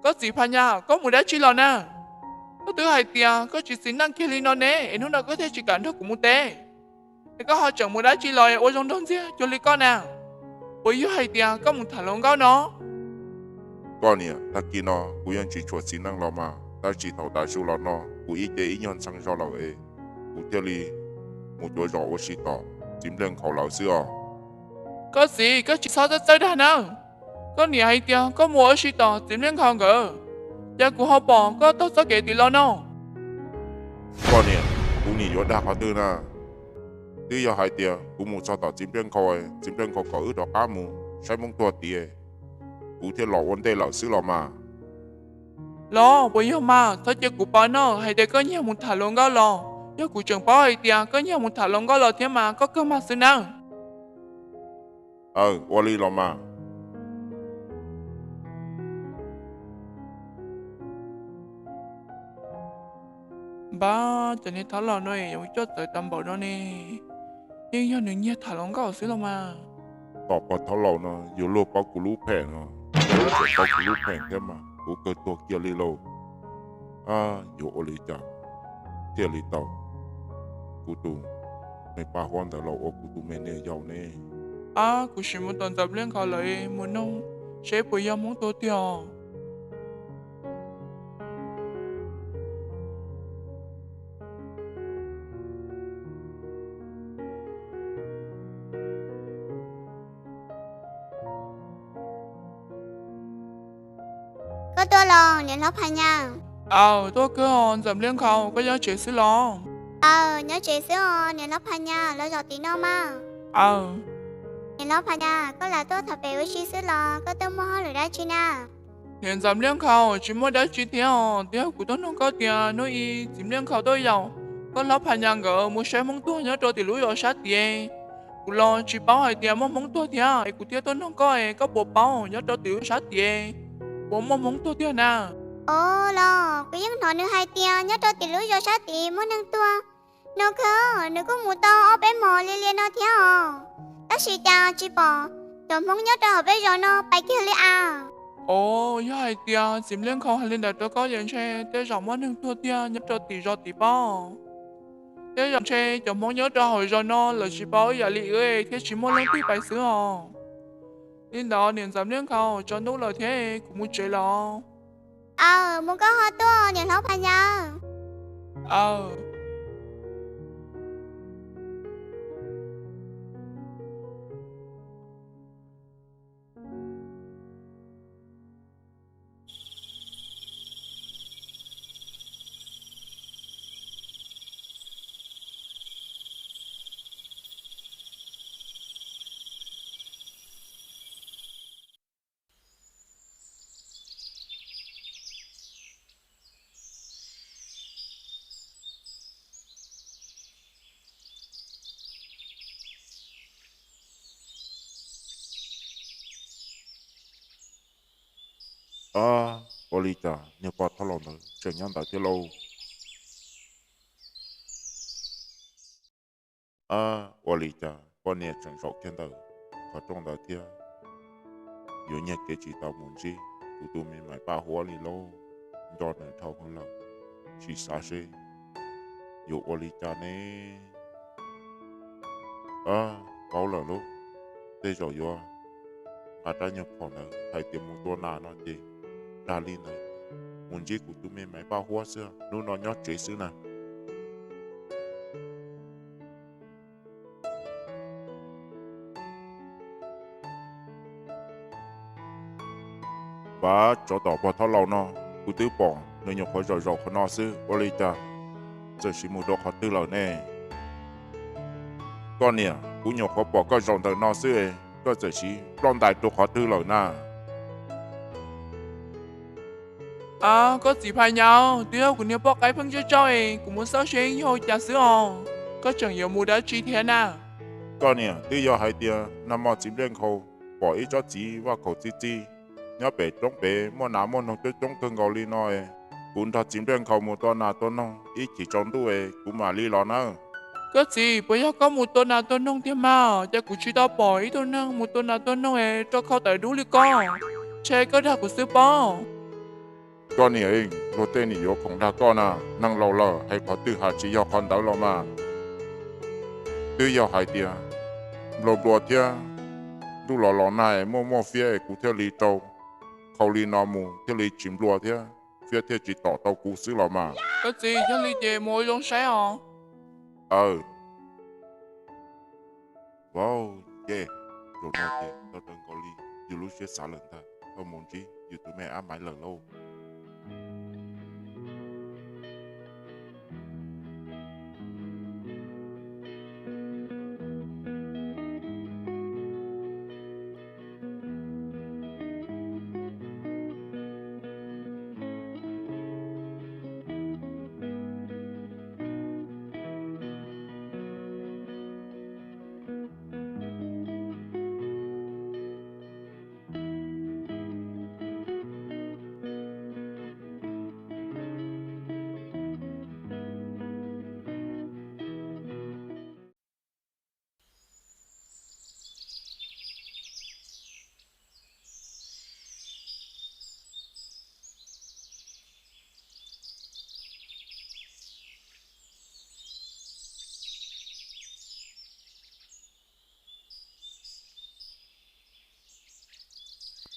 Koj txiv Phas Nyas, koj mus dab tsi los na? Koj twb hais tias koj tsis txiv neej kiag li no ne, es hnub no koj thiaj tsis kam nrog kuv mus teb. Es koj ho tseem mus dab tsi los ua zoo nraug ntxiag cuag li koj na? Puas yog hais tias koj mus tham hluas nkauj no? Koj niam, tag kis no kuv yeej tsis tshua txiv neej los mas, tab sis thaum tav su los no kuv ib ce ib nyuag ntxhee zog lawm es kuv thiaj li mus cuav zos ua si tom txiv Npliaj Nkhaus lawv xwb os. Koj txiv, koj tsis txhob txawj txawj dag nawb. Koj niam hais tias koj mus ua si tom txiv Npliaj Nkhaus nkawd, ces kuv ho pom koj taug txoj kev tim los no. Koj niam, kuv nim yuav dag qhov twg na? Twb yog hais tias kuv mus txog tom txiv Npliaj Nkhaus, txiv Npliaj Nkhaus kom wb rov qab mus saib Hmoob tuag tid, kuv thiaj los ua ntej lawm xwb los mas. Los puas yog mas? Txhob cia kuv paub no hais tias koj nyiag mus tham hluas nkauj los. Yog kuv tseem paub hais tias koj nyiag mus tham hluas nkauj los thiab mas koj kawg mas xwb nawb. Aw, ua li los mas. Npab, cov niag thaub laus no es yuav coj txawv tas npaum no ne, yeej yog nws nyiag tham hluas nkauj xwb los mas. Tom pog thaub laus no yuav luag paub kuv lub phem no, tseem paub kuv lub phem thiab mas kuv kawg tuag kiag li lauj. Yuav ua li cas thiaj li tau kuv tus me Paj Huab ntawd los ua kuv tus me niam yau ne? Ab, kuv sim mus tom Ntxawm Npliaj Nkhaus lawv mus noog seb puas yog Hmoob tuag tiag. Koj tuaj los niam hlob Phas Nyas? Aw, tuaj kawg os Ntxawm Npliaj Nkhaus, koj nyob tsev xwb los? Aw, nyob tsev xwb os niam hlob Phas Nyas, los zaum tim no mas. Aw, niam hlob Phas Nyas, koj lam tuaj tham pem ua si xwb los koj tuaj muaj hauj lwm dab tsi na? Niam Ntxawm Npliaj Nkhaus, tsis muaj dab tsi thiab os, twb yog kuv tuaj noog koj tias hnub ib txiv Npliaj Nkhaus tuaj yaum koj hlob Phas Nyas nkawd mus saib Hmoob tuag nyob rau tim lub zos sab tid. Kuv los tsis paub hais tias muaj Hmoob tuag thiab es kuv thiaj tuaj noog koj es koj puas paub nyob rau tim lub sab tid puas muaj Hmoob tuag tiag na? Os los, kuv yeej hnov nws hais tias nyob rau tim lub zos sab tid muaj neeg tuag no kawg, nws kuj mus tau ob peb hmos li li no thiab os, tab sis cas tsis pom cov Hmoob nyob rau hauv peb zos no pais kiag li as. Os, yog hais tias txiv Npliaj Nkhaus hais li ntawd rau koj ces ntshe tej zaum muaj neeg tuag tiag nyob rau tim zos tid pob. Tej zaum ntshe cov Hmoob nyob rau hauv zos no lawv tsis paub ib yam li wb thiaj tsis muaj leej twg pais xwb os. Li ntawd niam Ntxawm Npliaj Nkhaus, tsaus ntuj lawm thiab, kuv mus tsev lawm. Aw, mus koj ho tuaj niam hlob Phas Nyas. Aw. Ab, ua li cas niag pog thoj laus ntawd tseem nyob ntawd thiab lauj? Ab, ua li cas poj niam tseem zaum kiag ntawm qhov rooj ntawd thiab? Yuav nyiag kev tsis tau mus ntsib kuv tus me Maiv Paj Huab li lauj, nco nws dhau hwv lawm, tsis xav seb yuav ua li cas ne. Ab, paub lawm lauj, tej zaum yuav nqa rab nyuag phom ntawd hais tias mus tua nas no ces dag li ntawd, mus ntsib kuv tus me Maiv Paj Huab xwb, hnub no nyob tsev xwb na. Vav, tsov tom pog thoj laus no, kuv twb pom nws nyuam qhuav zaum zaum qhov no xwb, ua li cas txawm sim mus rau qhov twg lawm ne? Koj niam, kuv nyuam qhuav pom koj zaum ntawm no xwb, koj txawm sim ploj ntais rau qhov twg lawm na? Ab, koj txiv Phas Nyas, twb yog kuv niag poj qaib pheej tsawj tsawj es kuv mus xauj seb yog ua cas xwb os. Koj tseem yuav mus dab tsi thiab na? Koj niam, twb yog hais tias nag hmo txiv Npliaj Nkhaus pom ib tsob txiv vaj khaum txi txiv nyob pem roob pem muaj nas muaj noog coob coob kawg nkaus li no es, kuv nrog txiv Npliaj Nkhaus mus tua nas tua noog ib chim tsaus ntuj es kuv mam li los nawb. Koj txiv, puas yog koj mus tua nas tua noog tiag mas? Cas kuv tsis tau pom ib tug neeg mus tua nas tua noog es rau khau tawv dub li koj. Ntshe koj dag kuv xwb pob. Koj niam, luag tej nim yuav khoom dag koj na, neeg laus lawm hais qhov twg has tsis yog qhov ntawd los mas. Twb yog hais tias nplua nplua thiab ntuj los los nag muaj muaj fiab es kuv thiaj li rau khau li no mus thiaj li tsis nplua thiab fiab thiaj tsis tom tau kuv xwb los mas. Koj txiv, yog li ces mus ua zoo saib os. Aw, vauv, ces zaum no ces tau raws nkaus li yus lub siab xav lawm ntag, tau mus ntsib yus tus me ab maiv lawm lauj.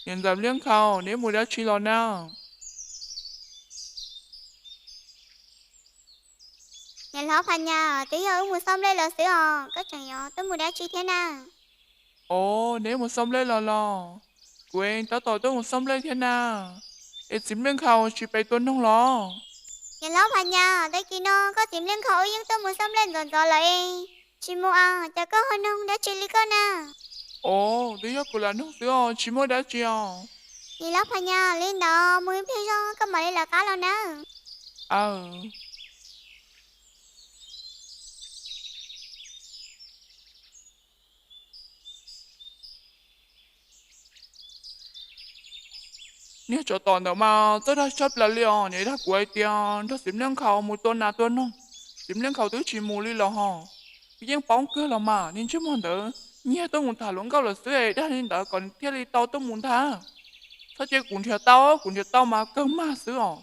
Niam ntxawm Npliaj Nkhaus, neb mus dab tsi los na? Niam hlob Phas Nyas, twb yog wb mus xauj nplej los xwb os, koj tseem yuav tuaj mus dab tsi thiab na? Os, neb mus xauj nplej los los? Kuv tab tom tuaj mus xauj nplej thiab na. Es txiv Npliaj Nkhaus tsis pem tua noog los? Niam hlob Phas Nyas, tag kis no koj txiv Npliaj Nkhaus wb yeej tuaj mus xauj nplej ntxov ntxov lawm es tsis mus os, cas koj ho noog dab tsi li koj na? Os, twb yog kuv lam noog xwb os, tsis muaj dab tsi os. Niam hlob Phas Nyas, li ntawd mus ib pliag zog koj mam li lawv qab los nawb. Aw. Niag tsov tom ntawd mas txawj dag tshaj plaws li os, nws dag kuv hais tias nrog txiv Npliaj Nkhaus mus tua nas tua noog, txiv Npliaj Nkhaus twb tsis mus li los hos. Kuv yeej paub kawg los mas, niag ntsej muag ntawd nyiag tuaj mus tham hluas nkauj lawm xwb es dag li ntawd kom thiaj li tau tuaj mus ntag. Txhob cia kuv nrhiav tau, kuv nrhiav tau mas kawg mag xwb os.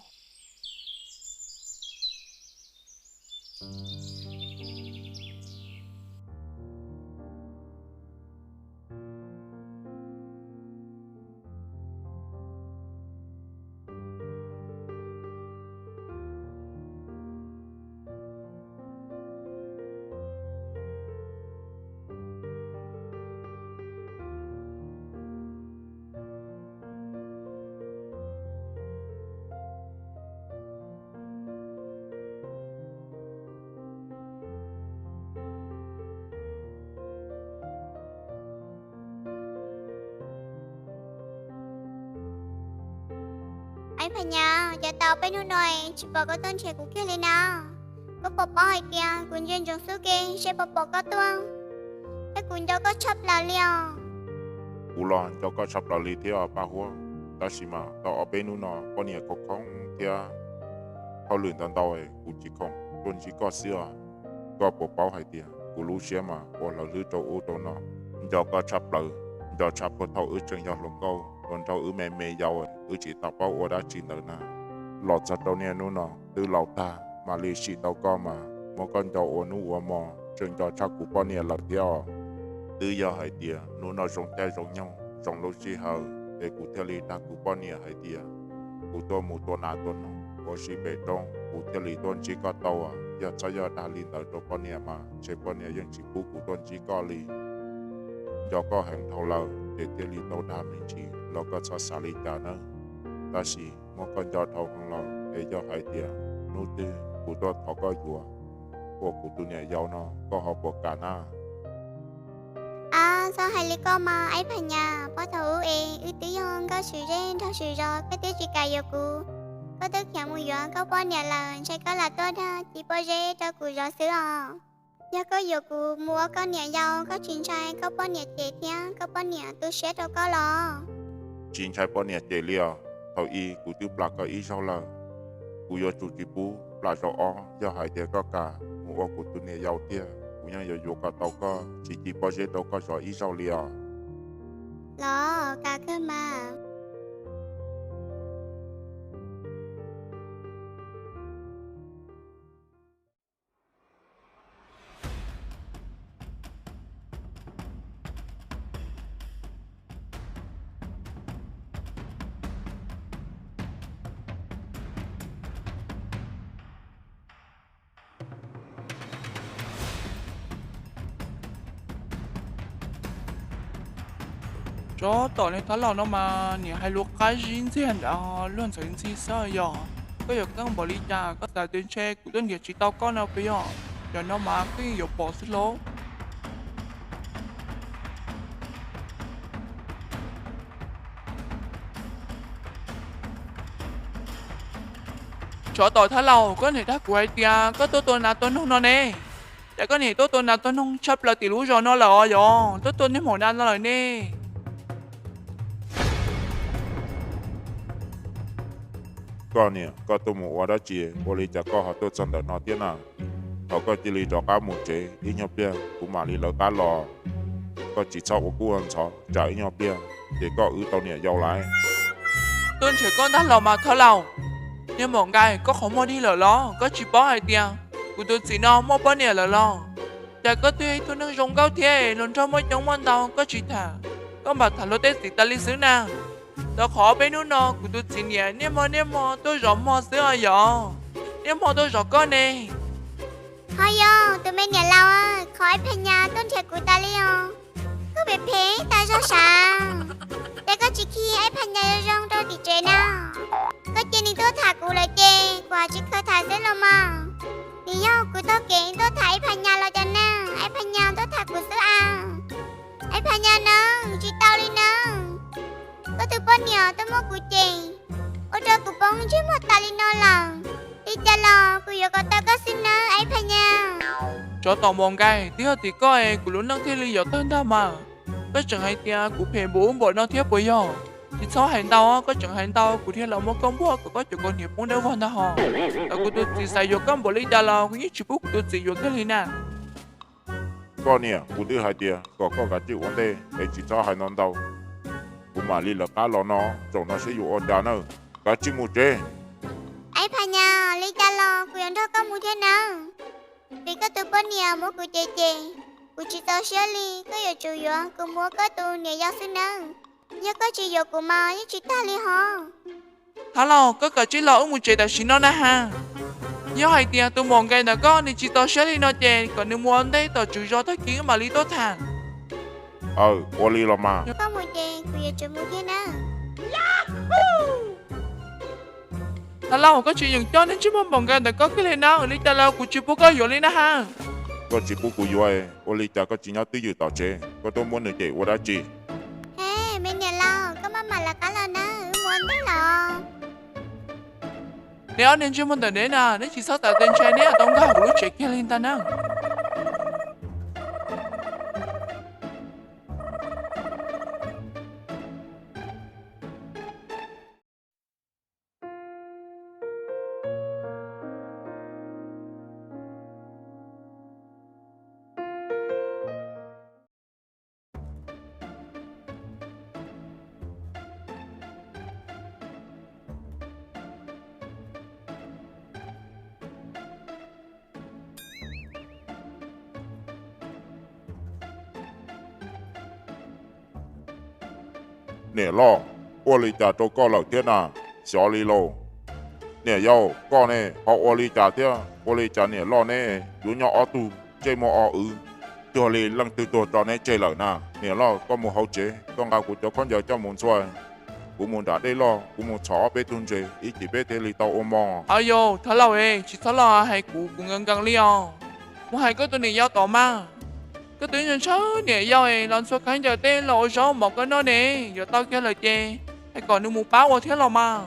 Aib Phas Nyas, cas tau peb hnub no tsis pom koj tuaj nrhiav kuv kiag li na? Koj puas paub hais tias kuv ntsia ntsoov xub ke seb puas pom koj tuaj, thiab kuv nco koj tshaj plaws li os. Kuv los nco koj tshaj plaws li thiab Paj Huab, tab sis mas tau ob peb hnub no poj niam khov khoob thiab hauj lwm ntau ntau, kuv tsis khoom tuaj ntsib koj xwb os. Koj puas paub hais tias kuv lub siab mas ua hlawv hlwb rau ub rau no, nco koj tshaj plaws, nco tshaj puag thaum wb tseem yog hluas nkauj uas nrog wb me me yau, wb tsis tau paub ua dab tsi ntawd na. Los txog rau niaj hnub no twb laus tag mam li sim tau koj mas muab koj nco ua hnub ua hmo, tseem nco tshaj kuv poj niam lawm thiab os. Twb yog hais tias hnub no zoo caij zoo nyoog zoo lub sij hawm es kuv thiaj li dag kuv poj niam hais tias kuv tuaj mus tua nas tua noog ua si pem roob, kuv thiaj li tuaj ntsib koj tau. Yog txhob yog dag li ntawd rau poj niam mas ntshe poj niam yeej tsis pub kuv tuaj ntsib koj li. Nco koj heev dhau lawm ces thiaj li tau dag me ntsis los koj txhob xav li cas nawb. Tab sis muab koj nco dhau heev lawm es yog hais tias hnub twg kuv tuaj thov koj yuav ua kuv tus niam yau no koj ho puas kam na? Ab, txhob hais li koj mas Aib Phas Nyas, puag thaum ub es wb twb yog nkauj swm zej nraug swm zos koj twb tsis kam yuav kuv. Koj twb khiav mus yuav koj poj niam lawm, ntshe koj lam tuaj dag ci pob zeb rau kuv zov xwb os. Yog koj yuav kuv mus ua koj niam yau, koj tsis ntshai koj poj niam cem thiab koj poj niam tu siab rau koj los? Tsis ntshai poj niam cem li os. Thaum ub kuv twb plam koj ib zaug lawm, kuv yuav tsum tsis pub plam zaum ob. Yog hais tias koj kam mus ua kuv tus niam yau tiag, kuv yeej yuav yuav kom tau koj, tsis ci pob zeb rau koj zov ib zaug li os. Los kam kawg mas. Tsov tom niag thab laug no mas niam hais lus qab zib ntxiag nrad luag ntxhi ntxhi xwb yog. Koj yuav qeeb npaum li cas koj xav tias ntshe kuv tuaj nrhiav tsis tau koj no puas yog? Yog no mas koj yeej yuav pom xwb lauj. Tsov tom thab laug, koj niam dag kuv hais tias koj tuaj tua nas tua noog no ne. Cas koj niam tuaj tua nas tua noog tshaj plaws tim lub zos no lawm os yog, tuaj tua niag maum nas no lawm ne. Koj niam, koj tuaj mus ua dab tsi, ua li cas koj ho tuaj txog ntawm no thiab na? Thaum koj cia li rov qab mus tsev ib nyuag pliag kuv mam li lawv qab los. Koj tsis txhob ua kub ua ntxhov, tsam ib nyuag pliag ces koj wb tau niam yau lawm. Tuaj nrhiav koj ntag los mas thab laug. Niag maum Nkais, koj qhov muag dig lawm los? Koj tsis paub hais tias kuv tus txiv no muaj poj niam lawm los? Cas koj twb yog ib tug neeg zoo nkauj thiab, hluas nraug muaj coob muaj ntau koj tsis tham, koj npam tham luag tej txiv tas li xwb na. Rau qhov peb hnub no kuv tus txiv niam niaj hmo niaj hmo tuaj zov hmo xwb os yog, niaj hmo tuaj zov koj ne. Ho yog tus me niam laus, qhov Aib Phas Nyas tuaj nrhiav kuv tas li os. Koj phem phem tas zog sav. Cas koj tsis khi Aib Phas Nyas zoo zoo rau tim tsev na? Koj cia nws tuaj tham kuv lawm ces kuv haj tsis khaws tham xwb los mas. Nws yog kuv taug kev tuaj tham Aib Phas Nyas los cas na, Aib Phas Nyas tuaj tham kuv xwb a. Aib Phas Nyas nawb, tsis tau li nawb. Koj tus poj niam tuaj muab kuv cem, ua rau kuv poob ntsej muag tas li no lawm. Li cas los kuv yuav kom tau koj xwb nawb Aib Phas Nyas. Tsov tom maum Nkais, twb yog tim koj es kuv lub neej thiaj li yuav tawg ntag mas. Koj tseem hais tias kuv phem npaum ub npaum no thiab puas yog? Tsis txhob hais ntau, koj tseem hais ntau kuv thiaj los muab koj npuaj kom koj cov kaus hniav poob dawb vog ntag hos. Thaum kuv tus txiv xav yuav koj npaum li cas los kuv yeej tsis pub kuv tus txiv yuav kiag li na. Koj niam, kuv twb hais tias kom koj kav tsij ua ntej es tsis txhob hais ntau ntau, kuv mam li lawv qab los no, zaum no seb yuav ua cas nawb. Kav tsij mus tsev. Aib Phas Nyas, li cas los kuv yuav nrog koj mus thiab nawb. Vim koj tus poj niam muab kuv cem ces kuv tsis txaus siab li, koj yuav tsum yuav kuv mus ua koj tus niam yau xwb nawb. Yog koj tsis yuav kuv mas yeej tsis tag li hos. Thab laug, koj kav tsij los wb mus tsev tam sim no na ha. Yog hais tias tus maum Nkais ntawm koj nws tsis txaus siab li no ces kom nws mus ua ntej tom tswv zos tag kis wb mam li tuaj tham. Aw, ua li los mas. Yog koj mus ces kuv yuav tsum mus thiab nawb. Thab laug, koj tsis yeem coj niag ntsej muag maum Nkais ntawm koj kiag li na, li cas los kuv tsis pub koj yuav li na ha. Koj tsis pub kuv yuav, ua li cas koj tsis nyob twj ywm tom tsev, koj tuaj muab nws cem ua dab tsi? He, me niam laus, koj maj mam lawv qab los nawb, wb mus ua ntej lawm. Neb ob niag ntsej muag ntawm neb na, neb tsis txhob xav tias ntshe neb yuav tau nkag kuv lub tsev kiag li ntag na. Niam loj, ua li cas rau koj lawm thiab na? Xyov li lauj. Niam yau, koj ne ho ua li cas thiab? Ua li cas niam loj neb yuav nyob ob tug ntsej muag o wv, cuag li leej twg tuag tso neb tseg lawm na? Niam loj, koj mus hauv tsev, koj nqa kuv cov khaub ncaws coj mus ntxhua. Kuv mus nram dej loj, kuv mus txhom ob peb tug ntses, ib chim peb thiaj li tau ua mov. Au yau, thab laug es, tsis txhob los hais kuv, kuv nkees nkees li os. Mus hais koj tus niam yau tod mas. Koj twb ntshaw niam yau es los ntxhua khaub ncaws tej los ua zaub mov koj noj ne, yuav tau kiag lawm ces hais kom nws mus pab ua thiab los mas.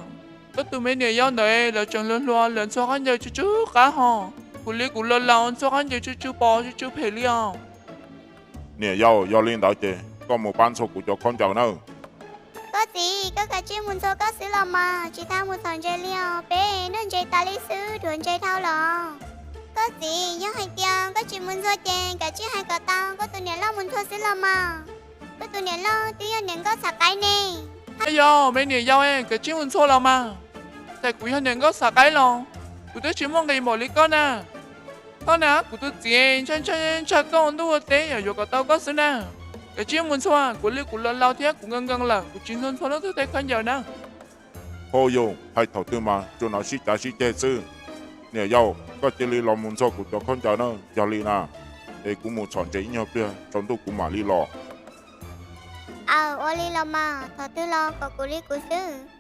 Koj tus me niam yau ntawd lawv tseem hluas hluas, lawv ntxhua khaub ncaws tsw tsw qab hos, kuv li kuv laus laus ntxhua khaub ncaws tsw tsw pos tsw tsw phem li os. Niam yau, yog li ntawd ces koj mus pab ntxhua kuv cov khaub ncaws nawb. Koj txiv, koj kav tsij mus ntxhua koj xwb los mas, tsis txhob mus txhom ntses li os, peb noj ntses tas li xwb, dhuav ntses dhau los. Koj txiv, yog hais tias koj tsis mus ntxhua ces kav tsij hais kom tau koj tus niam loj mus ntxhua xwb los mas. Koj tus niam loj twb yog niam nkauj xav qaib ne. Yog me niam yau, kav tsij mus ntxhua los mas. Txawm kuv yog niam nkauj xav qaib los kuv twb tsis muaj nqis npaum li koj na. Koj na, kuv tus txiv ntshaw ntshaw ntshaw koj ua ntuj ua teb yog yuav kom tau koj xwb na. Kav tsij mus ntxhua, kuv li kuv laus laus thiab kuv nkees nkees lawm, kuv tsis ntxhua ntxhua leej twg tej khaub ncaws na. Hauj yau, hais thaum twg mas tsuas hnov sib cav sib ceg xwb. Niam yau, koj cia li los mus ntxhua kuv cov khaub ncaws na, yog li na, es kuv mus txhom ntses ib nyuag pliag tsaus ntuj kuv mam li los. Aw, ua li los mas, thaum twg los kom kuv li kuv xwb.